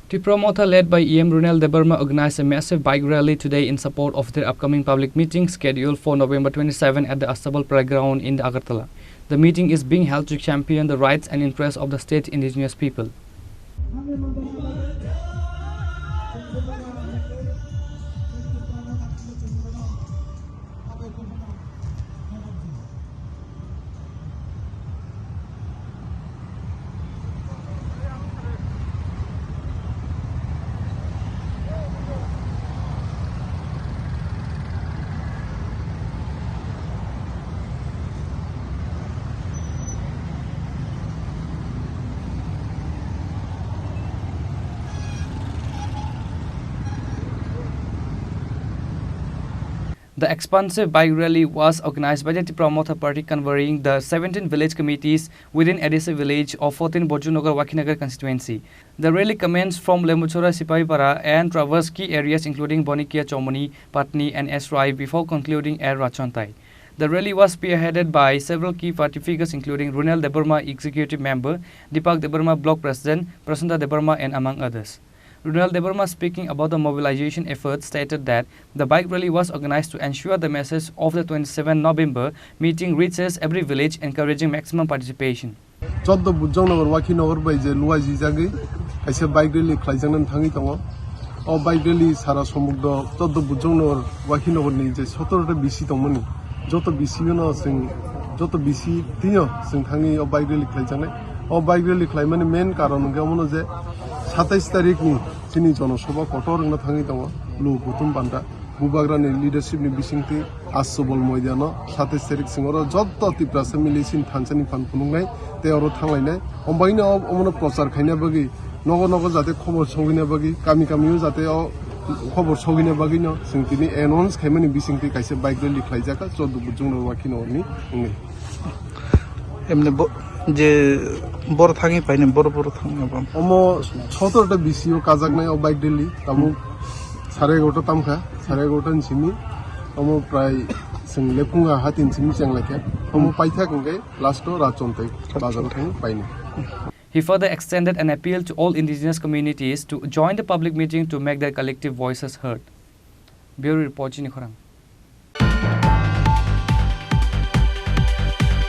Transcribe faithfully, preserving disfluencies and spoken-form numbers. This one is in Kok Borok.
Tipra Motha, led by E M Runal Debbarma, organized a massive bike rally today in support of their upcoming public meeting scheduled for November twenty-seven at the Astabal Playground in the Agartala. The meeting is being held to champion the rights and interests of the state indigenous people. The expansive bike rally was organized by the Tipra Motha Party, convening the seventeen village committees within A D C village of fourteen Bojongnagar Wakhinagar constituency. The rally commenced from Lembuchora Sipaipara and traversed key areas including Bonikia Chomoni, Patni and S Rai before concluding at Rachontai. The rally was spearheaded by several key party figures including Runal Debbarma, Executive Member, Deepak Debbarma, Block President, Prasanta Debbarma and among others. Runal Debbarma, speaking about the mobilization efforts, stated that the bike rally was organized to ensure the message of the twenty-seven November meeting reaches every village, encouraging maximum participation. Choddo Bujongnagar Wakhinagar bai je luaijijagwi kaisa bike rally khlaijaknani thangwi tongo. O bike rally sara somudro Choddo Bujongnagar Wakhinagarni je sotoro ta B C tongmani, joto B C no chwng, joto B C twiyo chwng thangwi o bike rally khlaijaknai. O bike rally khlaimani main karon hwnkhe omono je satais tarikni chini jonosabha kotor wngna thangwi tongo, luku kuthum panda. Bubagrani leadership ni bisingtwi Asubol moidano satais tarik sing oro joto Tiprasa mili chini thansa ni phan phunuknai tei oro thanglainai. Ombaino omono prochar khaina bagwi nogo nogo jate khobor sogwina bagwi, kami kami o jate o khobor sogwina bagwi no chwng tini announce khaimani bisingtwi kaisa bike rally khlaijak kha Choddo Bujongnagar Wakhinagarni wngwi. Emne bo-, je bor thangwi paine bor bor thangwi bo. Omo sotoro ta B C o kajaknai o bike rally, tabuk sare egarota tamkha, sare egarota ni simi, omo prai chwng Lephunga hati ni simi chenglaikha, omo paithak hwnkhe last o Rachontai bazar o thangwi painai. He further extended an appeal to all indigenous communities to join the public meeting to make their collective voices heard. Bureau Report, Chini Khorang.